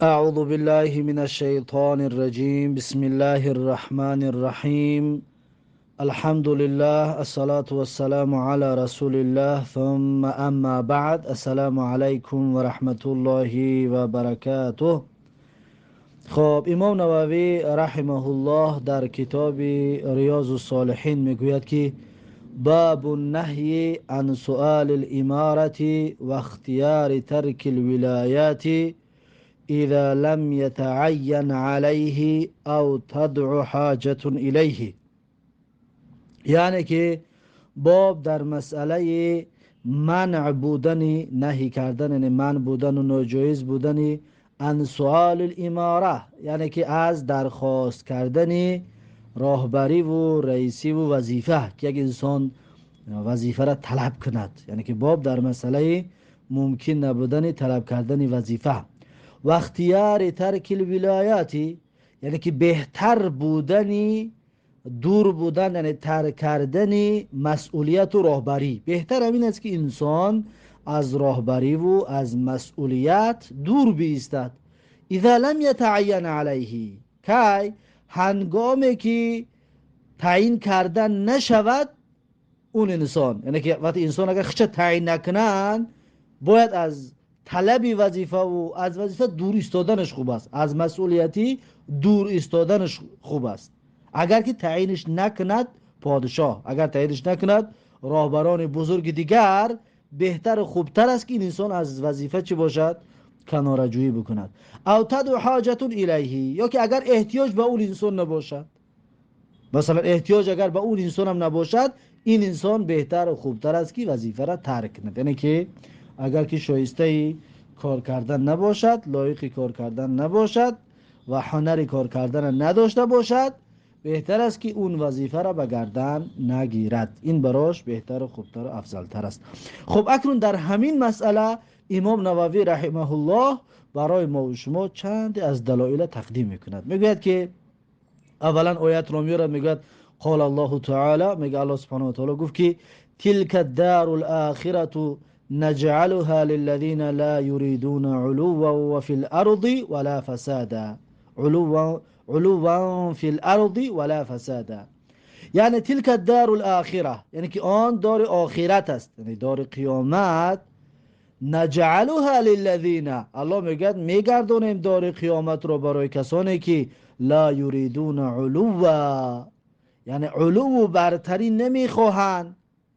أعوذ بالله من الشيطان الرجيم. بسم الله الرحمن الرحيم. الحمد لله، الصلاة والسلام على رسول الله، ثم أما بعد. السلام عليكم ورحمة الله وبركاته. خب، امام نووی رحمه الله در کتاب ریاض الصالحین میگوید که باب النهی عن سؤال الامارة و اختیار ترک الولایات اذا لم يتعین علیه او تدع حاجة الیه. یعنی که باب در مسئله منع بودن، نهی کردن، یعنی منع بودن و ناجایز بودن عن سؤال الاماره، یعنی که از درخواست کردن راهبری و رئیسی و وظیفه، که یک انسان وظیفه را طلب کند. یعنی که باب در مسئله ممکن نبودن طلب کردن وظیفه و اختیار ترک الولایات، یعنی که بهتر بودن دور بودن، یعنی ترک کردن مسئولیت و راهبری. بهتر همین است که انسان از راهبری و از مسئولیت دور بیستد. اذا لم یتعین علیه، کی؟ هنگامی که تعیین کردن نشود اون انسان، یعنی که وقتی انسان اگر خودش تعیین نکنند، باید از طلب وظیفه و از وظیفه دور ایستادنش خوب است، از مسئولیتی دور ایستادنش خوب است. اگر که تعیینش نکند پادشاه، اگر تعیینش نکند راهبران بزرگ دیگر، بهتر و خوبتر است که این انسان از وظیفه چی باشد؟ کناره‌جویی بکند. او تدع حاجة الیه، یا که اگر احتیاج به اون انسان نباشد، مثلا احتیاج اگر به اون انسان هم نباشد، این انسان بهتر و خوبتر است که وظیفه را ترک کند. یعنی که اگر که شایسته کار کردن نباشد، لایق کار کردن نباشد و هنر کار کردن نداشته باشد، بهتر است که اون وظیفه را به گردن نگیرد. این براش بهتر و خوبتر و افضلتر است. خب، اکنون در همین مسئله امام نووی رحمه الله برای ما و شما چند از دلایل تقدیم میکند. میگوید که اولا آیت رو میاره، میگوید قال الله تعالی، میگه الله سبحانه و تعالی گفت که تلك الدار الآخرة نجعلها للذین لا يريدون علوا في الأرض ولا فسادا، علوا علوا في الأرض ولا فسادا. یعنی تلك الدار الآخرة، یعنی که آن دار آخرت است، یعنی دار قیامت. نجعلها للذین، الله میگه میگردونیم دار قیامت رو برای کسانی که لا یریدون علوا، یعنی علو و برتری نمیخواهند،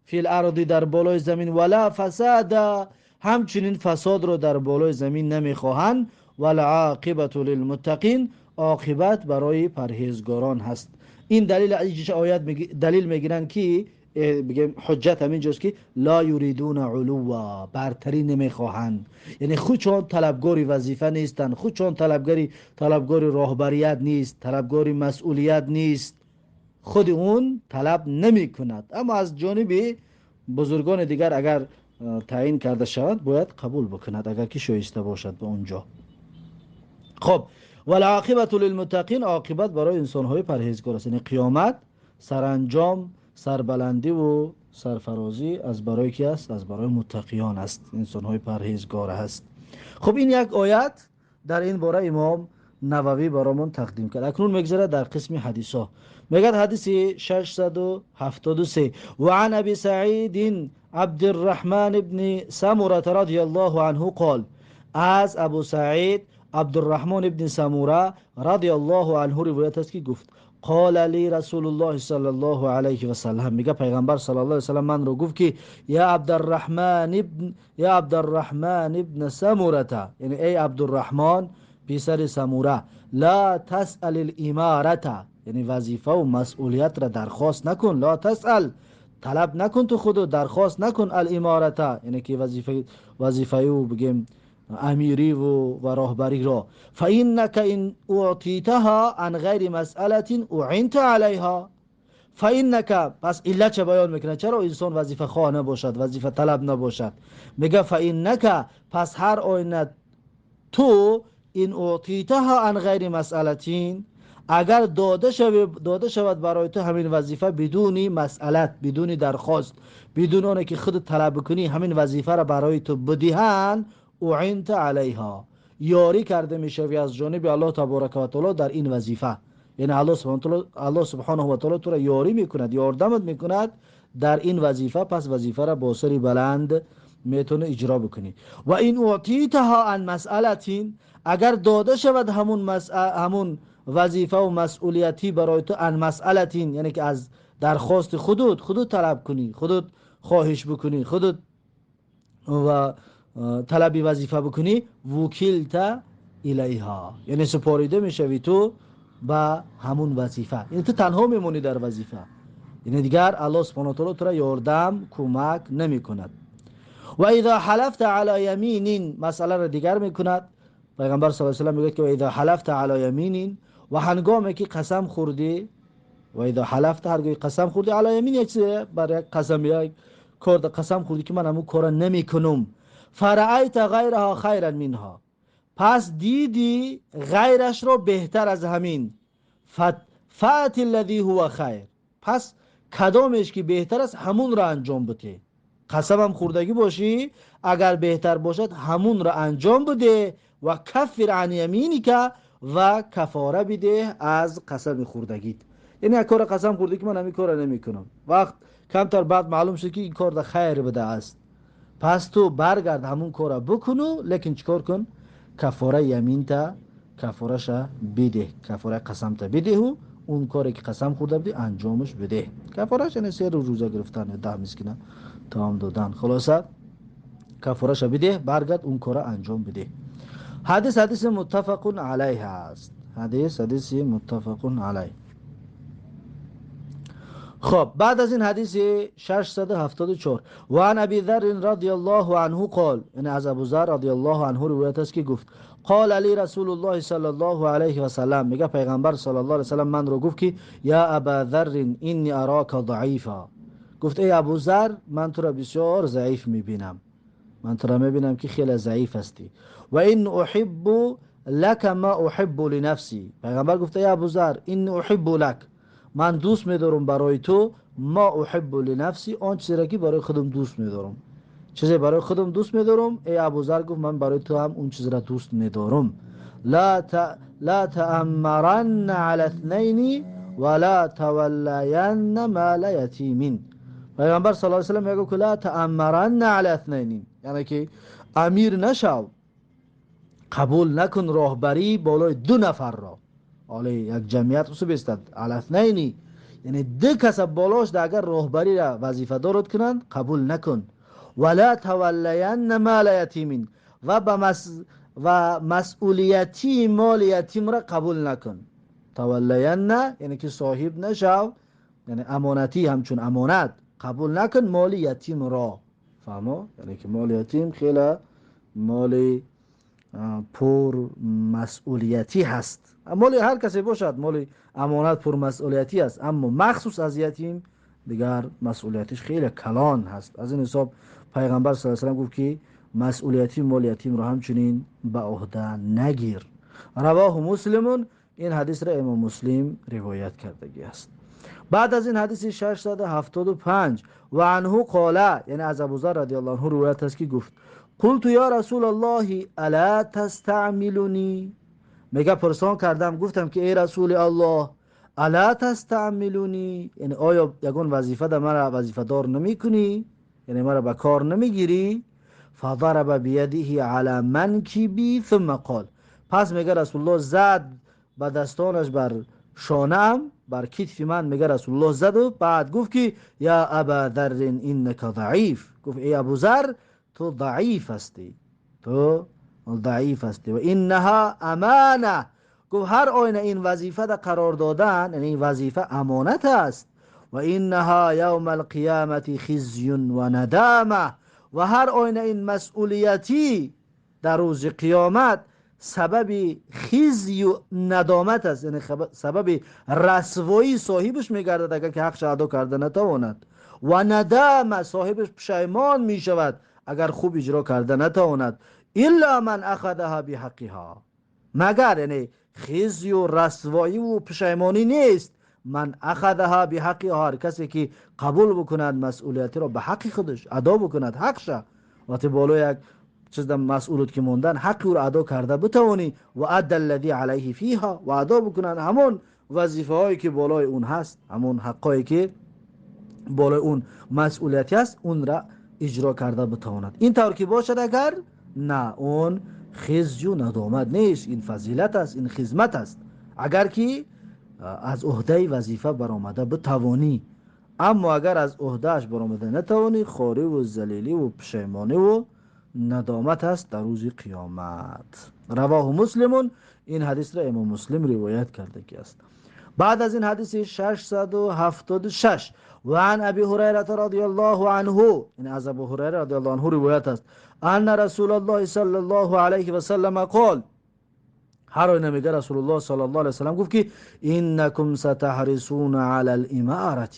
فی الارض در بالای زمین، ولا فسادا، همچنین فساد رو در بالای زمین نمیخواهند، والعاقبة للمتقین، عاقبت برای پرهیزگاران هست. این دلیل آیت دلیل میگیرن که بگیم حجت همینجاست که لا یریدون علوا، برتری نمیخواهند، یعنی خودشان طلبگاری وظیفه نیستند، خودشان طلبگاری راهبریت نیست، طلبگاری مسئولیت نیست، خود اون طلب نمی کند. اما از جانب بزرگان دیگر اگر تعیین کرده شود، باید قبول بکند اگر که شایسته باشد به اونجا. خب، والعاقبة للمتقین، عاقبت برای انسانهای پرهیزگار است، یعنی قیامت سرانجام سربلندی و سرفرازی از برای کی است؟ از برای متقیان است، انسانهای پرهیزگار است. خب، این یک آیت در این باره امام نووی برامون تقدیم کرد. اکنون میگذره در قسم حدیث ها. میگه حدیث 673: وعن ابي سعید عبد الرحمن ابن سمره رضی الله عنه قال، از ابو سعید عبدالرحمن ابن سموره رضی الله عنه روایت است که گفت قال لی رسول الله صلی الله علیه و سلم، میگه پیغمبر صلی الله علیه و سلم من رو گفت که یا عبدالرحمن ابن سموره، یعنی ای عبدالرحمن پسر سموره، لا تسأل الامارة، یعنی وظیفه و مسئولیت را درخواست نکن، لا تسأل طلب نکن، تو خود درخواست نکن، الامارة یعنی که وظیفه او بگیم امیری و راهبری را، فإنك إن أعطيتها عن غیر مسألة أعنت عليها. فإنك، پس علت چه بیان میکنه چرا انسان وظیفه خواه نباشد، وظیفه طلب نباشد؟ میگه فإنك، پس هر آینه تو، إن أعطيتها عن غیر مسألة، اگر داده شود برای تو همین وظیفه بدونی مسئلت، بدونی درخواست، بدون آنه که خود طلب کنی، همین وظیفه را برای تو بدهند، أعنت عليها، یاری کرده میشوی از جانب الله تبارک و تعالی در این وظیفه. یعنی الله سبحانه و تعالی تو را یاری میکند، یاردمت میکند در این وظیفه. پس وظیفه را با سری بلند میتونه اجرا بکنی. و این اعطیتها عن مسئله، اگر داده شود همون وظیفه و مسئولیتی برای تو، عن مسئله یعنی که از درخواست خودت طلب کنی، خودت خواهش بکنی، خودت و طلبی وظیفه بکنی، وکیلت الیها، یعنی سپاریده میشوی تو به همون وظیفه، یعنی تو تنها میمونی در وظیفه، یعنی دیگر الله سبحانه و تعالی تو را یاردم کمک نمیکند. و اذا حلفت علی یمین، مسئله را دیگر میکند. پیغمبر صلی الله علیه و سلم میگه که و اذا حلفت علی یمین، و هنگامی که قسم خوردی، و اذا حلفت، هرگاه قسم خوردی، علی یمین یک چیز برای قسم، یک کار قسم خوردی که من همون کار نمیکنم، فرأیت غیرها خیرا منها، پس دیدی غیرش رو بهتر از همین، فأت الذی هو خیر، پس کدامش که بهتر است همون را انجام بده. قسمم خوردگی باشی اگر بهتر باشد همون را انجام بده، و کفر عن یمینک، و کفاره بده از قسم خوردگیت. یعنی یک کار قسم خوردی که من همین کار نمیکنم، وقت کمتر بعد معلوم شد که این کار در خیر بده است، پس تو برگرد همون کار را بکنو، لیکن چیکار کن؟ کفاره یمین تا کفاره‌ش بده، کفاره قسم تا بده و اون کاری که قسم خورده بودی انجامش بده. کفاره‌ش یعنی 3 روز روزه گرفتن، 10 مسکینه تمام دادن، خلاصه کفاره‌ش بده، برگرد اون کار انجام بده. حدیث متفق علیه است. حدیث متفق علیه. خب بعد از این حدیث 674، و عن ابی ذر رضی الله عنه قال، یعنی از ابو ذر رضی الله عنه روایت است که گفت قال علی رسول الله صلی الله علیه و سلم، میگه پیغمبر صلی الله علیه و سلم من رو گفت که یا ابا ذر انی اراک ضعیفا، گفت ای ابو ذر من تو را بسیار ضعیف میبینم، من تو را میبینم که خیلی ضعیف هستی، و این احب لک ما احب لنفسی، پیغمبر گفت ای ابو ذر این احب لک، من دوست میدارم برای تو، ما احب لنفسی، آن چیزی را که برای خودم دوست میدارم، چیزی برای خودم دوست میدارم. ای ابوذر گفت من برای تو هم اون چیز را دوست میدارم. لا تأمرن علی اثنین ولا تولین مال یتیم. پیغمبر صلی الله علیه و سلم میگه که لا تأمرن علی اثنین، یعنی که امیر نشو، قبول نکن راهبری بالای دو نفر را، حالا یک جمعیت اصو بیستد علی اثنین، یعنی دو کس بالاش ده اگر راهبری را وظیفه دارد کنند قبول نکن. ولا تولین مال یتیم، و و مسئولیتی مال یتیم را قبول نکن. تولین یعنی که صاحب نشو، یعنی امانتی، همچون امانت قبول نکن مال یتیم را. فهمو؟ یعنی که مال یتیم خیلی مال پر مسئولیتی هست، مال هر کسی باشد مال امانت پر مسئولیتی است، اما مخصوص از یتیم دیگر مسئولیتش خیلی کلان هست. از این حساب پیغمبر صلی الله علیه و سلم گفت که مسئولیتی مال یتیم را همچنین به عهده نگیر. رواه مسلمون، این حدیث را امام مسلم روایت کردگی است. بعد از این حدیث 675، و عنه قال، یعنی از ابوذر رضی الله عنه روایت است که گفت قلت یا رسول الله الا تستعملونی، میگه پرسان کردم گفتم که ای رسول الله الا تستعملونی، یعنی آیا یگان وظیفه در مرا وظیفه دار نمی کنی، یعنی مرا به کار نمیگیری؟ فضرب بیده علی منکبی ثم قال، پس میگه رسول الله زد به دستانش بر شانه‌ام، بر کتف من، میگه رسول الله زد و بعد گفت که یا ابا ذر انک ضعیف، گفت ای ابو ذر تو ضعیف هستی، تو ضعیف هستی. و انها امانه، گفت هر آینه این وظیفه در قرار دادن، یعنی این وظیفه امانت است. و انها یوم القیامت خزی و ندامه، و هر آینه این مسئولیتی در روز قیامت سبب خزی و ندامت است، یعنی سبب رسوایی صاحبش میگردد اگر که حقش ادا کرده نتواند. و ندامه، صاحبش پشیمان میشود اگر خوب اجرا کرده نتواند. الا من اخذها بحقها، مگر یعنی خزی و رسوایی و پشیمانی نیست، من اخذها بحقها، هر کسی که قبول بکند مسئولیتی را به حق خودش ادا بکند حقش. وقتی بالای یک چیز مسئولیت که موندن حق او را ادا کرده بتوانی و ادى الذی علیه فیها و ادا بکنن همون وظیفه هایی که بالای اون هست، همون حقایی که بالای اون مسئولیتی است اون را اجرا کرده بتواند. این طور که باشد اگر نه، اون خزی و ندامت نیست، این فضیلت است، این خدمت است اگر که از عهده وظیفه برآمده بتوانی. اما اگر از عهدهش برآمده نتوانی، خواری و ذلیلی و پشیمانی و ندامت است در روز قیامت. رواه مسلم. این حدیث را امام مسلم روایت کرده که است. بعد از این حدیث 676 و عن ابی هریره رضی الله عنه، این از ابو هریره رضی الله عنه روایت است، ان رسول الله صلی الله علیه و سلم قال، هر آینه میگه رسول الله صلی الله علیه و سلم گفت که انکم ستحرصون علی الاماره.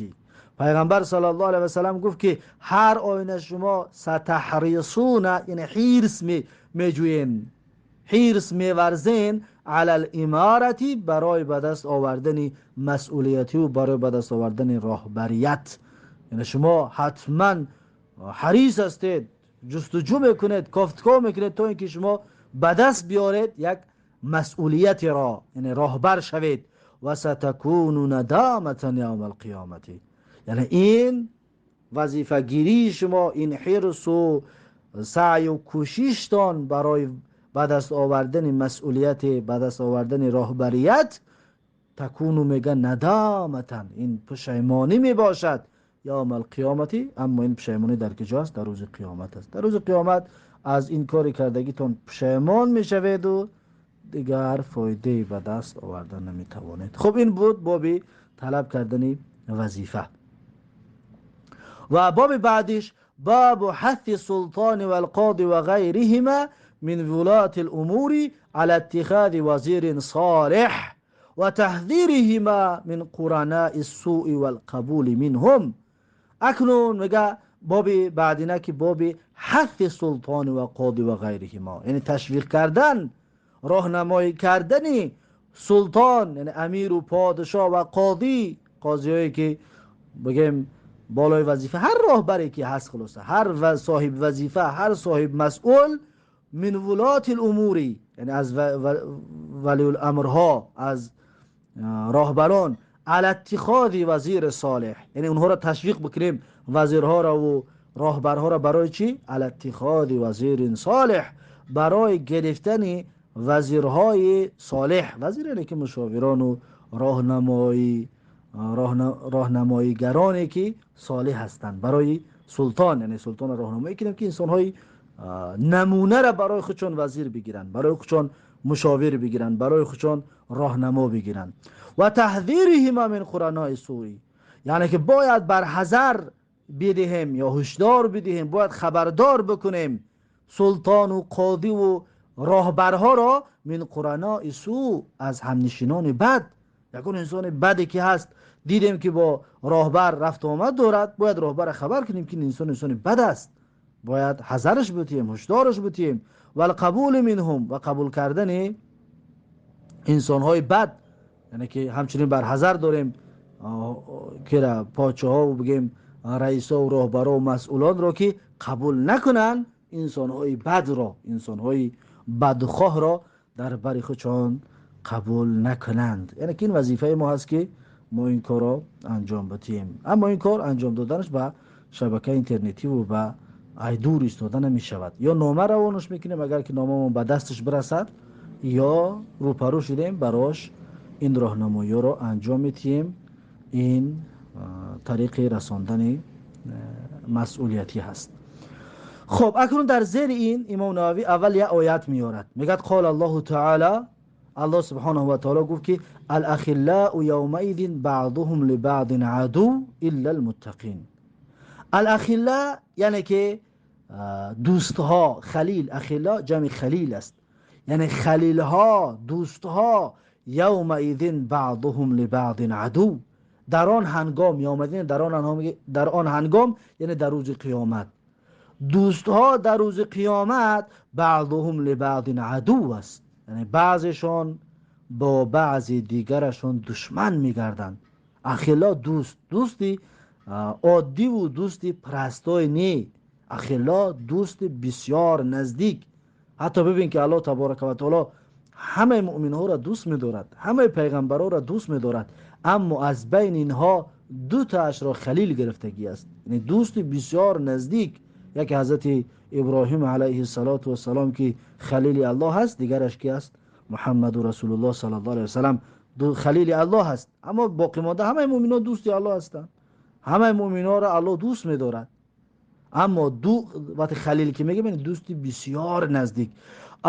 پیغمبر صلی الله علیه و سلم گفت که هر آینه شما ستحرصون، یعنی حرص میجوین، حرص میورزین، علی الاماره، برای به دست آوردن مسئولیتی و برای به دست آوردن راهبریت. یعنی شما حتما حریص هستید، جستجو میکنید، کافتکاو میکنید تا اینکه شما به دست بیارید یک مسئولیت را، یعنی راهبر شوید. و ستکون ندامة یوم القیامت، یعنی این وظیفه گیری شما، این حرص و سعی و کوششتان برای به دست آوردن مسئولیت، به دست آوردن راهبریت، تکونو میگه ندامتن، این پشیمانی میباشد یوم القیامتی. اما این پشیمانی در کجاست؟ در روز قیامت است. در روز قیامت از این کاری کردگیتون پشیمان میشوید و دیگر فایده به دست آوردن نمیتوانید. خب این بود باب طلب کردن وظیفه. و باب بعدش باب حث السلطان والقاضي وغيرهما من ولاة الأمور على اتخاذ وزير صالح وتحذيرهما من قرناء السوء والقبول منهم. اکنون میگه باب بعدینا که باب حث سلطان و قاضی و غیرهما، یعنی تشویق کردن، راهنمایی کردن سلطان، یعنی امیر و پادشاه و قاضی، قاضیایی که بگیم بالای وظیفه، هر راهبری که هست، خلاصه هر صاحب وظیفه، هر صاحب مسئول، من ولات الاموری، یعنی از ولی الامرها، از راهبران، علی اتخاذ وزیر صالح، یعنی اونها را تشویق بکنیم، وزیرها را و راهبرها را، برای چی؟ علی اتخاذ وزیر صالح، برای گرفتن وزیرهای صالح. وزیر یعنی که مشاوران و راهنماییگرانی که صالح هستند برای سلطان، یعنی سلطان راهنمایی کنیم که انسانهای نمونه را برای خودشان وزیر بگیرن، برای خودشان مشاور بگیرن، برای خودشان راهنما بگیرن. و تحذیرهما من قرناء سوء، یعنی که باید بر حذر بدهیم یا هشدار بدهیم، باید خبردار بکنیم سلطان و قاضی و راهبرها را، من قرناء سوء، از همنشینان بد. یکون انسان بدی که هست دیدیم که با راهبر رفت آمد دارد، باید راهبر خبر کنیم که این انسان انسان بد است، باید حذرش بتیم، هشدارش بتیم. و القبول منهم، و قبول کردن انسانهای بد، یعنی که همچنین بر حذر داریم که پادشاه و بگیم رئیسا و راهبرا و مسئولان را که قبول نکنن انسانهای بد را، انسانهای بدخواه را در بر خودشان قبول نکنند. یعنی که این وظیفه ما هست که ما این کار را انجام بدیم. اما این کار انجام دادنش به شبکه اینترنتی و به دور ایستاده نمی شود. یا نامه روانش میکنیم اگر که نامه به دستش برسد، یا روپرو شدیم براش این راهنمایی را انجام میتیم. این طریق رساندن مسئولیتی هست. خب اکنون در زیر این امام نووی اول یک آیت میارد، میگه قال الله تعالی، الله سبحانه و تعالی گفت که الاخلاء یومئذ بعضهم لبعض عدو الا المتقین. الاخلاء یعنی که دوستها، خلیل، اخلاء جمع خلیل است، یعنی خلیلها، دوستها، یومئذ بعضهم لبعض عدو، در آن هنگام، یومئذ در آن هنگام یعنی در روز قیامت، دوستها در روز قیامت بعضهم لبعض عدو است، یعنی بعضشان با بعض دیگرشان دشمن میگردند. اخلا دوست، دوستی عادی و دوستی پرستای نی، Ахилла дӯсти бисёр наздик. Ҳатто бибин ки Аллоҳ таборака ва таоло ҳамаи муъминҳоро дӯст медорад, ҳамаи пайғамбарҳоро дӯст медорад, аммо аз байни инҳо ду таашро халил гирифтагӣ аст, яъне дӯсти бисёр наздик. Яке ҳазрати Иброҳим алайҳи салоту вассалом ки халили Аллоҳ аст, дигараш ки аст? Муҳаммаду Расулуллоҳ саллаллоҳу алайҳи васаллам халили Аллоҳ аст. Аммо боқӣ монда ҳамаи муъминҳо дӯсти Аллоҳ ҳастанд, ҳамаи муъминҳоро Аллоҳ дӯст медорад. Аммо ду вақте халил ки мегӯем, яъне дӯсти бисёр наздик.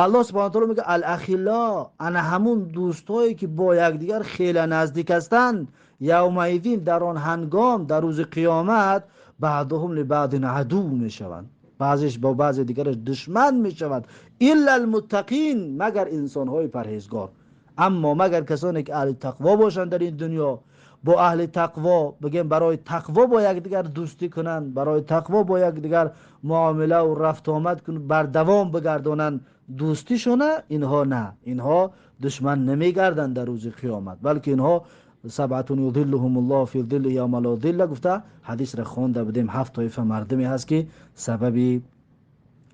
Аллоҳ субҳонаҳу ва таоло мегӯяд ал-ахилла, ана ҳамун дӯстҳое ки бо якдигар хеле наздик ҳастанд, явмаидин, дар он ҳангом, дар рӯзи қиёмат, баъдуҳум либаъдин адув мешаванд, баъзеш бо баъзе дигараш душман мешавад, илла алмуттақин, магар инсонҳои парҳезгор. Аммо магар касоне ки аҳли тақво бошанд дар ин дунё, бо аҳли тақво бигем, барои тақво бо якдигар дӯстӣ кунанд, барои тақво бо якдигар муомила ва рафту омад кунанд, бардавом бигардонанд дӯстишона, инҳо на, инҳо душман намегарданд дар рӯзи қиёмат, балки инҳо сабъатун юзиллуҳумуллоҳу фи зиллиҳи явма ла зилла гуфта ҳадисро хонда будем. 7 тоифа мардуме ҳаст ки сабаби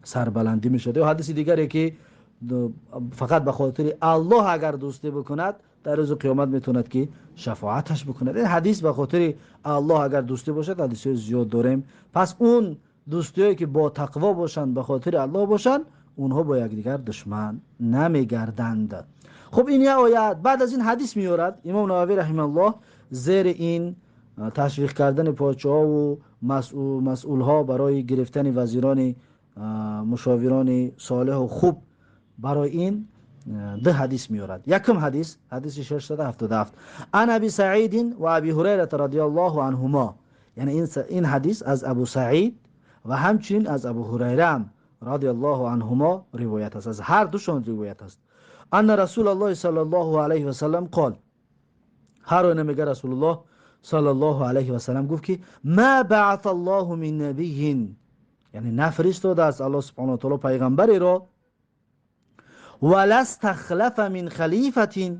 сарбаландӣ мешавад. Ё ҳадиси дигаре ки фақат ба хотири Аллоҳ агар дӯстӣ бикунад, дар рӯзи қиёмат метавонад ки шафоаташ бикунад. Ин ҳадис ба хотири Аллоҳ агар дӯстӣ бошад, ҳадисҳои зиёд дорем. Пас он дӯстиҳое ки бо тақво бошанд, ба хотири Аллоҳ бошанд, онҳо бо якдигар душман намегарданд. Хуб, ин як оят. Баъд аз ин ҳадис меорад Имом Нававӣ раҳимаҳуллоҳ зери ин ташвиқ кардани подшоҳу масъулҳо барои гирифтани вазирони мушовирони солеҳу хуб, барои ин ду ҳадис меорад. Якум ҳадис, ҳадиси 677, ан Аби Саидин ва Аби Ҳурайрата радиаллоҳу анҳумо, яъне ин ҳадис аз Абу Саид ва ҳамчунин аз Абу Ҳурайра радиаллоҳу анҳумо ривоят аст, аз ҳар душон ривоят аст. Анна Расулаллоҳи саллаллоҳу алайҳи васаллам қол, ҳар оина мега Расулуллоҳ саллаллоҳу алайҳи васаллам гуфт ки ма баъата Аллоҳу мин набийин, яъне нафиристодааст Аллоҳ субҳонаҳу ва таоло пайғамбареро, ва ластахлафа мин халифатин,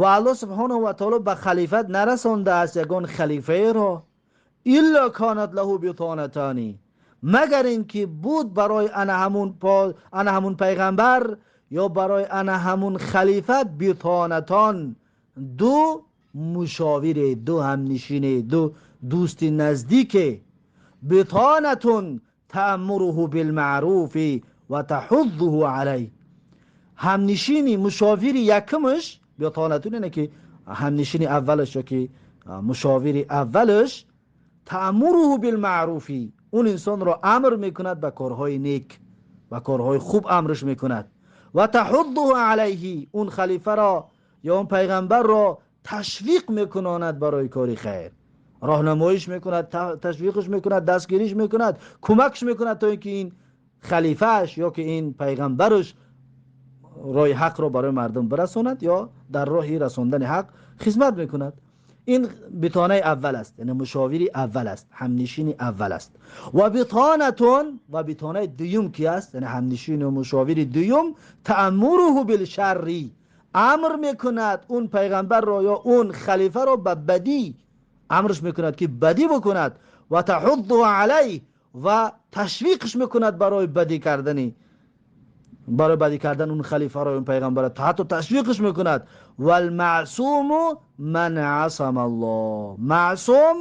ва Аллоҳ субҳонаҳу ва таоло ба халифат нарасондааст ягон халифаеро, илла канат лаҳу битонатани, магар ин ки буд барои ана ҳамун пайғамбар ё барои ана ҳамун халифа битонатон, ду мушовире, ду ҳамнишине, ду дӯсти наздике, битонатун таъмуруҳу билмаъруфи ва таҳуззуҳу алайҳ. Ҳамнишини мушовири якумаш битонатун, яъне ки ҳамнишини аввалаш ё ки мушовири аввалаш, таъмуруҳу билмаъруфи, он инсонро амр мекунад ба корҳои нек, ба корҳои хуб амрш мекунад, ва таҳуззуҳу алайҳи, он халифаро ё он пайғамбарро ташвиқ мекунонад барои кори хайр, роҳнамоиш мекунад, ташвиқш мекунад, дастгириш мекунад, кӯмакш мекунад то ин ки ин халифааш ё ки ин пайғамбараш роҳи ҳақро барои мардум бирасонад ё дар роҳи расондани ҳақ хизмат мекунад. Ин битонаи аввал аст, яъне мушовири аввал аст, ҳамнишини аввал аст. Ва битонатун, ва битонаи дуюм ки аст, яъне ҳамнишину мушовири дуюм, таъмуруҳу билшарри, амр мекунад он пайғамбарро ё он халифаро ба бадӣ, амрш мекунад ки бадӣ бикунад, ва таҳуззуҳу алайҳ, ва ташвиқш мекунад барои бадӣ кардани, барои бадӣ кардан он халифаро, он пайғамбарро ҳатто ташвиқш мекунад. Валмаъсуму ман асама Аллоҳ, маъсум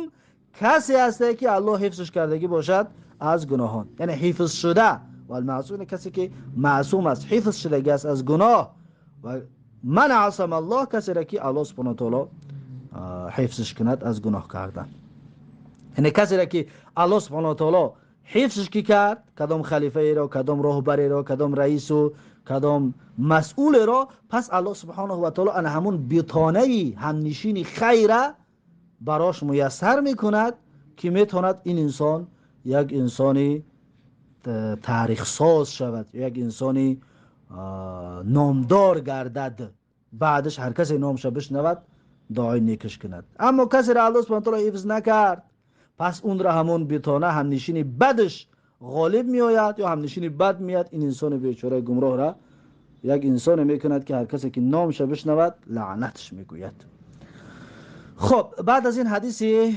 касе аст ки Аллоҳ ҳифзш кардагӣ бошад аз гуноҳон, яъне ҳифз шуда. Валмаъсум яъне касе ки маъсум аст, ҳифз шудагӣ аст аз гуноҳ. Ва ман асама Аллоҳ, касеро ки Аллоҳ субҳонаҳу ва таоло ҳифзш кунад аз гуноҳ кардан, яъне касеро ки Аллоҳ субҳонаҳу ва таоло ҳифзш ки кард, кадом халифаеро, кадом роҳбареро, кадом раису кадом масъулеро, пас Аллоҳ субҳонаҳу ва таоло ана ҳамун битонаи ҳамнишини хайра барош муяссар мекунад ки метавонад ин инсон як инсони таърихсоз шавад, як инсони номдор гардад, баъдаш ҳар касе номша бишнавад дуои некаш кунад. Аммо касеро Аллоҳ субҳонаҳу ва таоло ҳифз накард, пас онро ҳамон битона ҳамнишини бадаш ғолиб меояд ё ҳамнишини бад меояд, ин инсони бечораи гумроҳра як инсоне мекунад ки ҳар касе ки номша бишнавад лаънатш мегӯяд. Хуб, баъд аз ин ҳадиси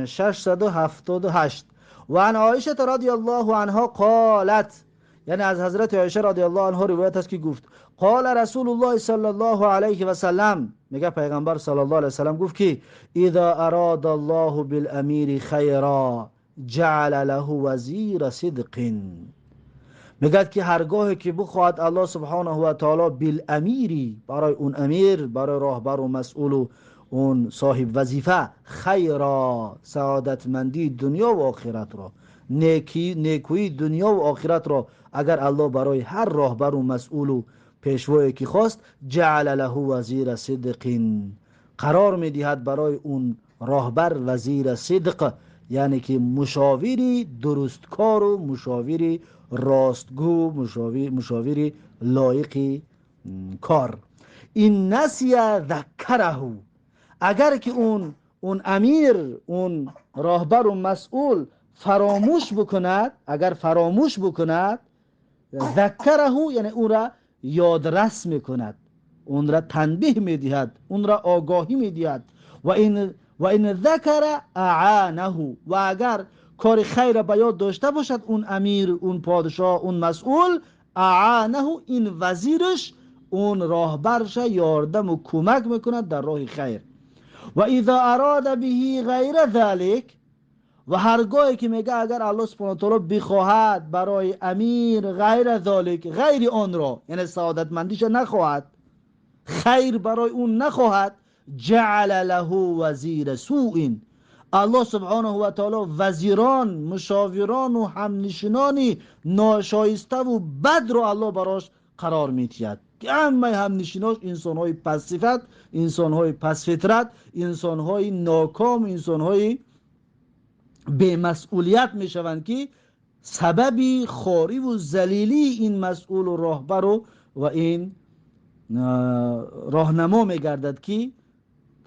678. و عن عایشه رضی الله عنها قالت، یعنی از حضرت عایشه رضی الله عنها روایت است که گفت قال رسول الله صلی الله علیه و سلم، میگه پیغمبر صلی الله علیه و سلم گفت که اذا اراد الله بالامیر خیرا جعل له وزیر صدق. میگه که هرگاه که بخواهد الله سبحانه و تعالی بالامیری، برای اون امیر، برای راهبر و مسئول و اون صاحب وظیفه، خیرا، سعادتمندی دنیا و آخرت را، نیکویی دنیا و آخرت را، اگر الله برای هر راهبر و مسئول و پیشوایی که خواست، جعل له وزیر صدق، قرار میدهد برای اون راهبر وزیر صدق، یعنی که مشاوری درستکار و مشاوری راستگو، مشاوری لایق کار. این نسی ذکره، اگر که اون امیر، اون راهبر و مسئول فراموش بکند، اگر فراموش بکند، ذکره یعنی اون را یادرس میکند، اون را تنبیه میدهد، اون را آگاهی میدهد. و این ذکر اعانه، و اگر کار خیر به یاد داشته باشد اون امیر، اون پادشاه، اون مسئول، اعانه، این وزیرش، اون راهبرش یاردم و کمک میکند در راه خیر. و اذا اراد به غیر ذلك، و هرگاهی که میگه اگر الله سبحانه و تعالی بخواهد برای امیر غیر ذلک، غیر آن را، یعنی سعادتمندیش نخواهد، خیر برای اون نخواهد، جعل له وزیر سوء، الله سبحانه و تعالی وزیران، مشاوران و همنشینان ناشایسته و بد رو الله براش قرار میدهد که همه همنشیناش انسانهای پس صفت، انسانهای پس فطرت، انسانهای ناکام، انسانهای بی‌مسئولیت میشوند که سبب خواری و ذلیلی این مسئول و راهبر و این راهنما میگردد که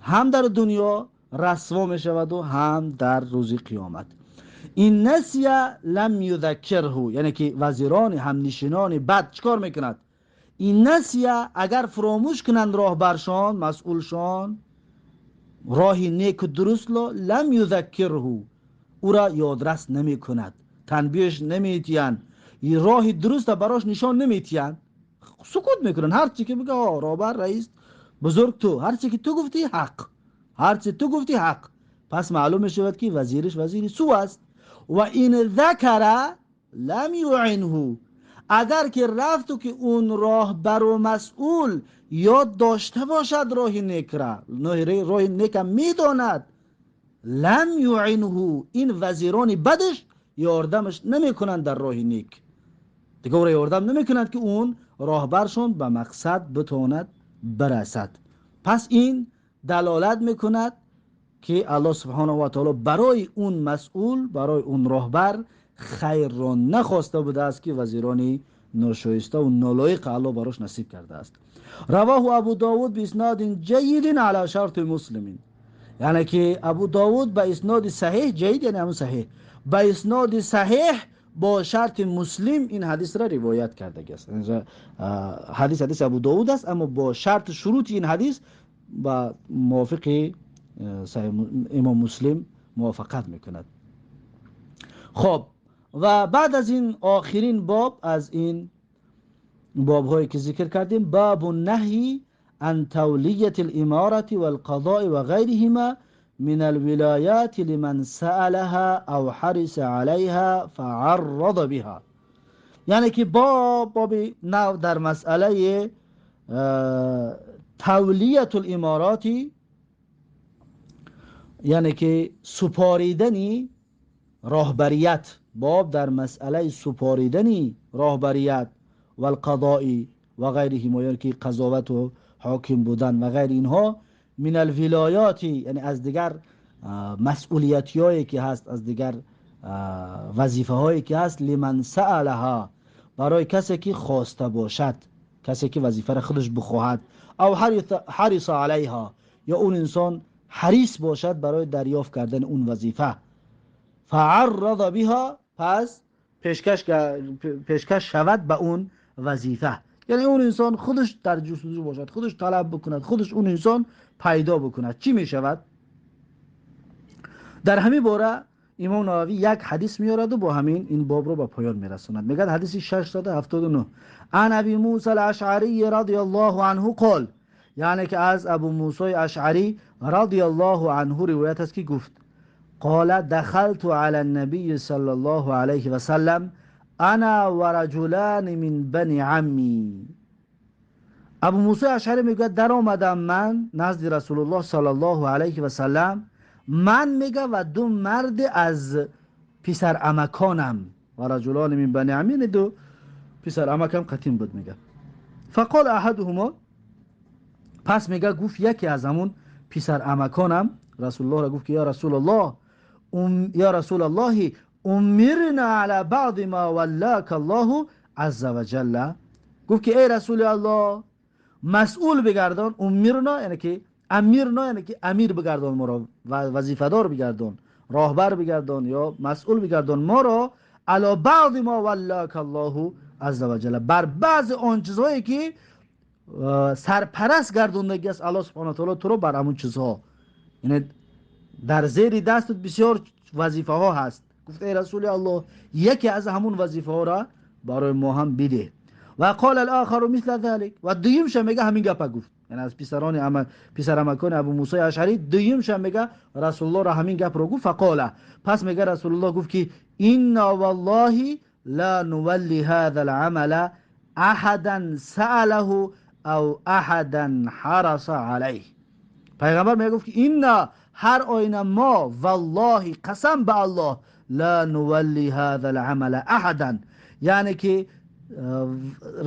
هم در دنیا رسوا میشود و هم در روز قیامت. این نسیه لم یذکره، یعنی که وزیران همنشینان بد چکار میکند؟ این نسیه اگر فراموش کنند راهبرشان، مسئولشان، راه نیک و درست لم یذکره، او را یادرس نمی کند، تنبیهش نمی تیان، راه درست براش نشان نمی تیان، سکوت میکنن. هر چی که بگه راهبر، رئیس بزرگ، تو هر چی که تو گفتی حق، هر چی تو گفتی حق. پس معلوم می شود که وزیرش وزیر سو است. و این ذکر لم یعنه، اگر که رفت و که اون راهبر و مسئول یاد داشته باشد راه نیک را، راه نیک میداند، لم یعنه، این وزیران بدش یاردمش نمیکنند در راه نیک، دیگه او را یاردم نمیکنند که اون راهبرشون به مقصد بتواند برسد. پس این دلالت میکند که الله سبحانه و تعالی برای اون مسئول، برای اون راهبر خیر را نخواسته بوده است که وزیران ناشایسته و نالایق الله براش نصیب کرده است. رواه ابو داود باسناد جید علی شرط مسلم، یعنی که ابو داود به اسناد صحیح، جید یعنی همون صحیح، به اسناد صحیح با شرط مسلم این حدیث را روایت کرده است. حدیث ابو داود است، اما با شرط شروط این حدیث با موافق امام مسلم موافقت میکند. خب و بعد از این آخرین باب از این باب هایی که ذکر کردیم، باب النهی عن تولیة الامارة والقضاء وغیرهما من الولایات لمن سألها او حرص علیها فعرض بها، یعنی که باب نو در مسئله تولیة الامارات، یعنی که سپاریدن راهبریت، باب در مسئله سپاریدن راهبریت و القضاء و غیرهما، یعنی که قضاوت و حاکم بودن و غیر اینها، من الولایات، یعنی از دیگر مسئولیت هایی که هست، از دیگر وظیفه هایی که هست، لمن سألها، برای کسی که خواسته باشد، کسی که وظیفه را خودش بخواهد، او حرص علیها، یا اون انسان حریص باشد برای دریافت کردن اون وظیفه، فعرض بها، پس پیشکش شود به اون وظیفه، یعنی اون انسان خودش در جستجو باشد، خودش طلب بکند، خودش اون انسان پیدا بکند. چی می شود؟ در همین باره имом Нававӣ як ҳадис меораду бо ҳамин ин бобро ба поён мерасонад. Мегӯяд ҳадиси 679: ан Аби Муса ал-Ашъарӣ радияллоҳу анҳу қол, яъне ки аз Абу Мусои Ашъарӣ радияллоҳу анҳу ривоят аст, ки гуфт: قال دخلت على النبي صلى الله عليه وسلم انا ورجلان من بني عمي. Абу Мусои Ашъарӣ мегӯяд: дар омадам ман назди Расулуллоҳ саллаллоҳу алайҳи васаллам, ман мега ва ду марди аз писарамаконам. Ва раҷулони мин бани амми, яъне ду писарамакам қатим буд, мега. Фақол аҳадуҳумо, пас мега гуфт яке аз ҳамун писарамаконам Расулуллоҳро гуфт ки: я Расулуллоҳ, я Расулаллоҳи, умирна ала баъди ма валлака Аллоҳу азза ва ҷалла. Гуфт ки: эй Расули Аллоҳ, масъул бигардон. Умирна яъне ки амирна, яъне ки амир бигардон моро, вазифадор бигардон, роҳбар бигардон ё масъул бигардон моро. Ала баъди ма валлака Аллоҳу азза ва ҷалла, бар баъзе он чизҳое ки сарпараст гардондагӣ аст Аллоҳ субҳона таоло туро бар ҳамун чизҳо, яъне дар зери дастат бисёр вазифаҳо ҳаст. Гуфт: эй Расули Аллоҳ, яке аз ҳамун вазифаҳоро барои мо ҳам бидеҳ. Ва қол алохару мисла залик, ва дуюмша мега ҳамин гапа гуфт, яъне аз писарони писарамакони Абу Мусои Ашъарӣ дуюмша мега Расулуллоҳро ҳамин гапро гуфт. Фақола, пас мега Расулуллоҳ гуфт ки: инна валлоҳи ла нувалли ҳаза алъамала аҳадан саалаҳу ав аҳадан ҳараса алайҳ. Пайғамбар мегуфт ки: инна, ҳар оина мо, валлоҳи, қасам ба Аллоҳ, ла нувалли ҳаза алъамала аҳадан, яъне ки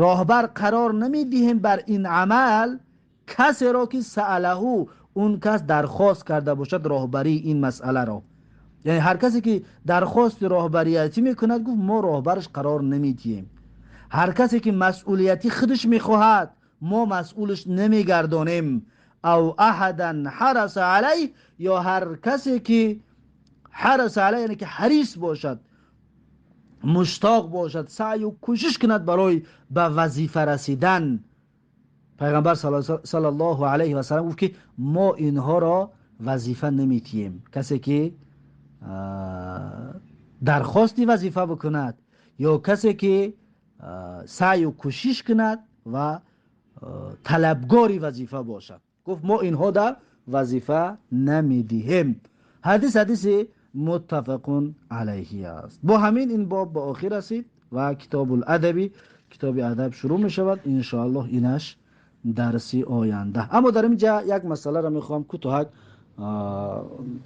роҳбар қарор намедиҳем бар ин амал касеро ки саалаҳу, он кас дархост карда бошад роҳбарии ин масъаларо, яъне ҳар касе ки дархости роҳбариятӣ мекунад, гуфт, мо роҳбараш қарор намедиҳем. Ҳар касе ки масъулияти худаш мехоҳад, мо масъулаш намегардонем. Ав аҳадан ҳараса алайҳ, ё ҳар касе ки ҳараса алайҳ, яъне ки ҳарис бошад, муштоқ бошад, саъю кӯшиш кунад барои ба вазифа расидан. Пайғамбар саллаллоҳу алайҳи васаллам гуфт ки мо инҳоро вазифа наметиҳем: касе ки дархости вазифа бикунад ё касе ки саъю кӯшиш кунад ва талабгори вазифа бошад. Гуфт, мо инҳо дар вазифа намедиҳем. Ҳадис ҳадиси муттафақун алайҳи аст. Бо ҳамин ин боб ба охир расид ва Китобул адаби, китоби адаб шурӯъ мешавад, иншоаллоҳ, инаш дарси оянда. Аммо дар инҷа як масъаларо мехоҳам кӯтоҳак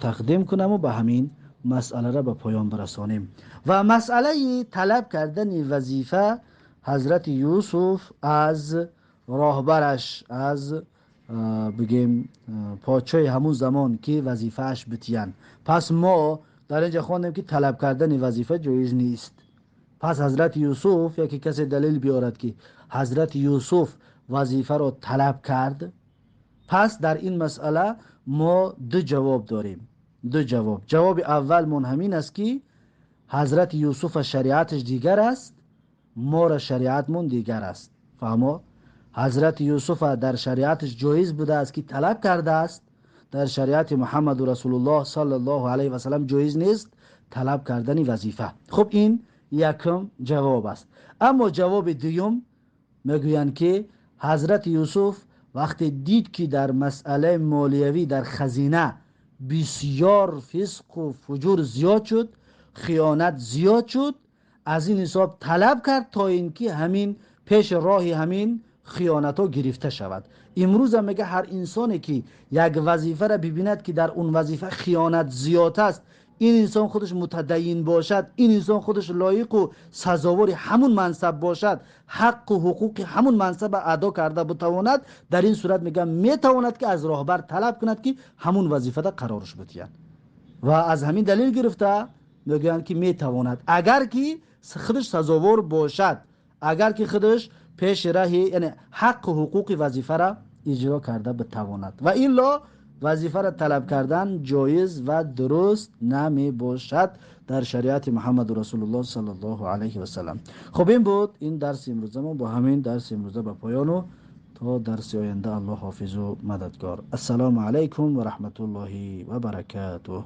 тақдим кунаму ба ҳамин масъаларо ба поён бирасонем. Ва масъалаи талаб кардани вазифа ҳазрати Юсуф аз роҳбараш, аз бигем подшоҳи ҳамун замон, ки вазифааш битиянд. Пас мо дар инҷа хондем ки талаб кардани вазифа ҷоиз нест. Пас ҳазрати Юсуф, яке касе далел биёрад ки ҳазрати Юсуф вазифаро талаб кард, пас дар ин масъала мо ду ҷавоб дорем, ду ҷавоб. Ҷавоби аввалмон ҳамин аст ки ҳазрати Юсуфа шариаташ дигар аст, мора шариатмон дигар аст. Фаҳмо, ҳазрати Юсуфа дар шариаташ ҷоиз будааст ки талаб кардааст, дар шариати Муҳаммаду Расулуллоҳ саллаллоҳу алайҳи васаллам ҷоиз нест талаб кардани вазифа. Хуб, ин якум ҷавоб аст. Аммо ҷавоби дуюм мегӯянд ки ҳазрати Юсуф вақте дид ки дар масъалаи молиявӣ, дар хазина бисёр фисқу фуҷур зиёд шуд, хиёнат зиёд шуд, аз ин ҳисоб талаб кард то ин ки ҳамин пеши роҳи ҳамин хиёнатҳо гирифта шавад. Имрӯзам мега ҳар инсоне ки як вазифаро бибинад ки дар он вазифа хиёнат зиёд аст, ин инсон худаш мутадайин бошад, ин инсон худаш лоиқу сазовори ҳамун мансаб бошад, ҳаққу ҳуқуқи ҳамун мансаба адо карда битавонад, дар ин сурат мегӯям метавонад ки аз роҳбар талаб кунад ки ҳамун вазифада қарорш бидиҳад. Ва аз ҳамин далел гирифта мегӯянд ки метавонад, агар ки худаш сазовор бошад, агар ки худаш пеши раҳи, яъне ҳаққу ҳуқуқи вазифара иҷро карда битавонад. Ва илло вазифаро талаб кардан ҷоиз ва дуруст намебошад дар шариати Муҳаммаду Расулуллоҳ саллаллоҳу алайҳи васалам. Хуб, ин буд ин дарси имрӯзамо. Бо ҳамин дарси имрӯза ба поёну то дарси оянда Аллоҳ ҳофизу мададгор. Ассалому алайкум ва раҳматуллоҳи ва баракатуҳ.